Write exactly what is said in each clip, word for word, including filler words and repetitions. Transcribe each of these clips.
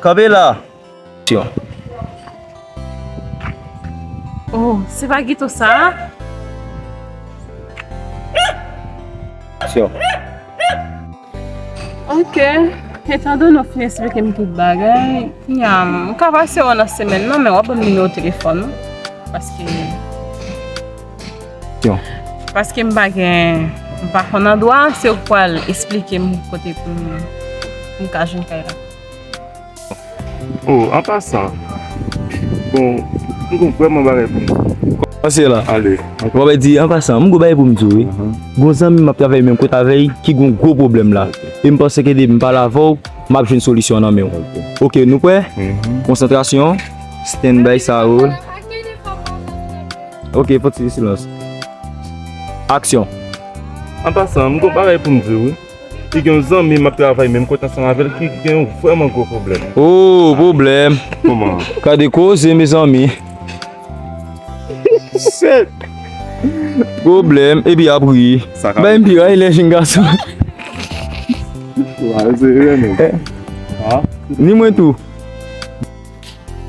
Kanpe la. Aksyon. Oh, se pa Guito sa? Aksyon. Ok, etandone w fin esplike m tout bagay, kounye a, m ka pase wè w nan semèn nan, men w ap ban m nimewo telefòn ou, paske, paske m pa gen, m pa konn andwa, se ou k pral esplike m kote pou m, pou m ka jwenn kay la. Oh, an pasan, bon, m gon vrèman bagay pou m di. Kòmanse la. Ale. W ap di, an pasan, m gon bagay pou m di w, wi. Gon zanmi m ap travay menm kote avè l, ki gon gwo pwoblèm la. E m panse ke depi m pale avè w, m ap jwenn solisyon nan men w. Ok, nou prè? Konsantrasyon. Stand by, sa woule. Ok, fon ti silans. Aksyon. An pasan, m gon bagay pou m di w, wi. Li gen yon zanmi m ap travay menm kote ansanm avè l ki gen yon vrèman gwo pwoblèm. Oh, pwoblèm. Kòman? Gade koze, mezanmi. Sèt. Pwoblèm, epi ap ri. Sa ka bay m pi ray lè jenn gason. Wa, se vre, non? Eh. Ha? Ni mwen tou.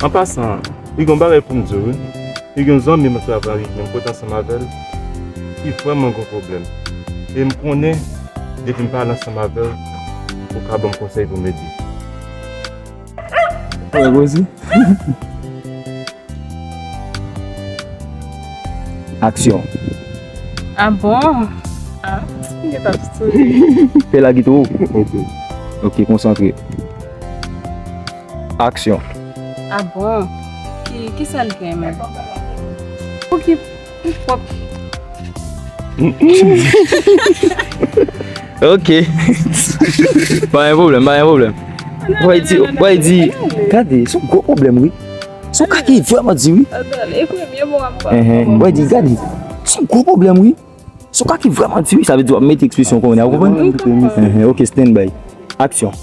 An pasan, li gen yon bagay pou m di w, wi. Li gen yon zanmi m ap travay menm kote ansanm avè l, ki vrèman gon pwoblèm. E m konnen, depi m pale ansanm avè w, ou ka ban m konsèy pou m ede. Wè, Rosie. Aksyon. Ah bon? Ah, m gen t ap souri. Fè lagit ou. Ok. Ok, konsantre. Aksyon. Ah bon? Ki, kisa l gen menm? Pou ki, pou pwòp. Ok. Pa gen pwoblèm, pa gen pwoblèm. Bòy di, bòy di, gade, se yon gwo pwoblèm, wi. Se yon ka ki vrèman di, wi. Atann, e premye mo a m pa. Enhen, bòy di, gade, se yon gwo pwoblèm, wi. Se yon ka ki vrèman di, wi. Sa vle di w ap mete ekspresyon konnen, ou konprann? M konprann. Enhen, ok, stand by. Aksyon.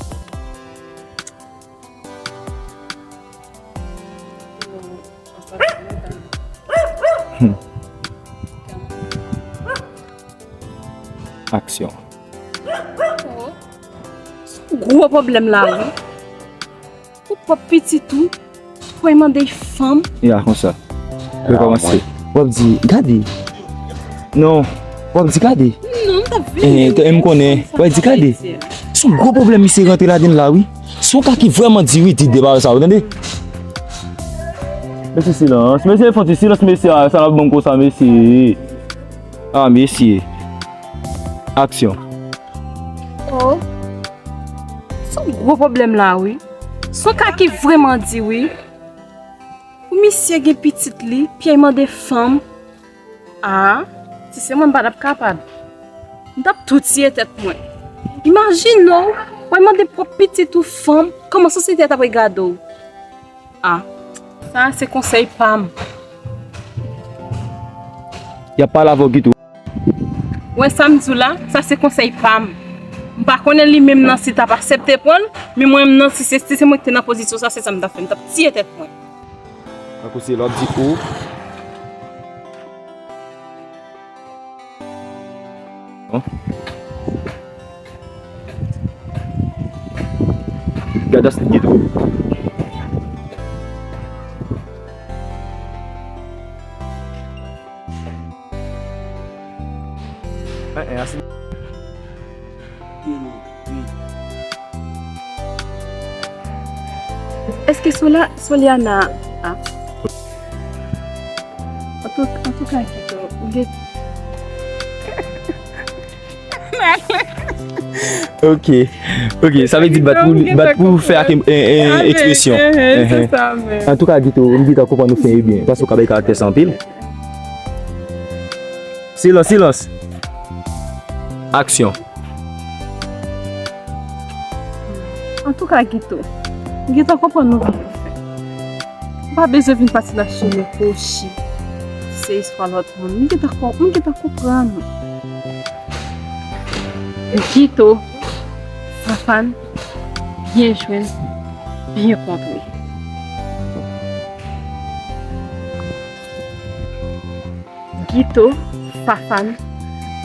Hmm. Aksyon. Gwo pwoblèm la, wi. Pou pwòp pitit ou, pou w mande fanm. Ya, konsa. Rekòmanse. W ap di, gade. Non, w ap di, gade. Non, m t ap vini. Eh, eh, m konnen. W ap di, gade. Se yon gwo pwoblèm misye rantre ladann la, wi. Se yon ka ki vrèman di, wi, di de pawòl sa, ou tande? Mesye, silans. Mesye, fon ti silans, mesye. Ah, sa l ap ban m konsa, mesye. Ah, mesye. Aksyon. Oh. Se yon gwo pwoblèm la, wi. Se yon ka ki vrèman di, wi. Pou misye gen pitit li, pyè mande fanm. Ah, si se mwen, m pa t ap kapab. M t ap tou tiye tèt mwen. Imajine w, w al mande pwòp pitit ou fanm, kòman sosyete a t ap regade w? Ah, sa se konsèy pa m. Y ap pale avè w, Guito. Ou wè sa m di w la, sa se konsèy pa m. M pa konnen li menm nan si l t ap aksepte pran l, men mwen menm nan si se, si se mwen ki te nan pozisyon sa, se sa m t ap fè, m t ap tiye tèt mwen. Tankou se lè w ap di o. Bon. Gade asit Guito. Eh, eh, asit. Èske Sola, Soliana a? Antouka, antouka, Guito, ou gen. Ok. Ok, sa vle di bat pou, bat pou fè ak, eh, eh, ekspresyon. Antouka, Guito, m gentan konprann ou fè byen. Paske w ka bay karaktè sa anpil. Silans, silans. Aksyon. Antouka, Guito, m gentan konprann nou vin fè. Ou pa bezwen vin pase nan chimen kwochi. Se istwa lòt moun. M gentan kon-, m gentan konprann ou. Guito, Fafane, byen jwenn, byen kontre. Guito, Fafane,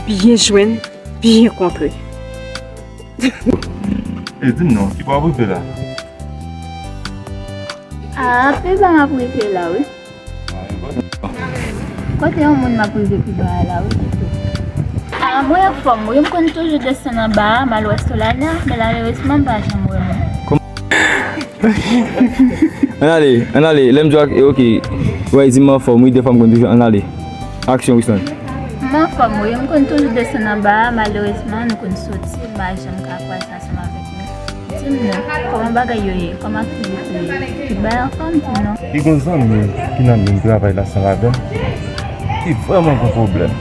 byen jwenn, byen kontre. E di m non, ki bò w rive la? Ah, pi ba m ap rive la, wi. Kote yon moun m ap rive pi ba a la, wi, pito. Ah, mwen anfòm, wi, m konn toujou desann anba a, m al wè Solana, men malerezman, m pa janm wè moun. Ann ale, ann ale, lè m di w, ok, wè, di m anfòm, wi, defwa m konn toujou, ann ale. Aksyon, Wislande. M anfòm, wi, m konn toujou desann anba a, malerezman, nou konn soti, m pa janm ka kwaze ansanm avèk nou. Di m non, kòman bagay yo ye? Kòman aktivite yo ye? Tout bagay anfòm, di m non. Li gon zanmi ki nan menm travay la ansanm avè m, ki vrèman gon pwoblèm.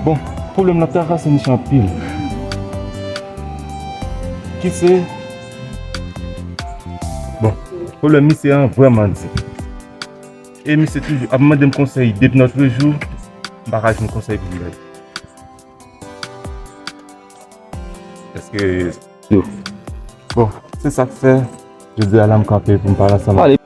Bon, pwoblèm nan trakase misye anpil. Ki se, bon, pwoblèm misye an vrèman di. E misye toujou ap mande m konsèy depi nòtrejou, m pa ka jwenn konsèy pou li bay. Èske... Bon, se sa k fè, jodi a la, m kanpe pou m pale ansanm avè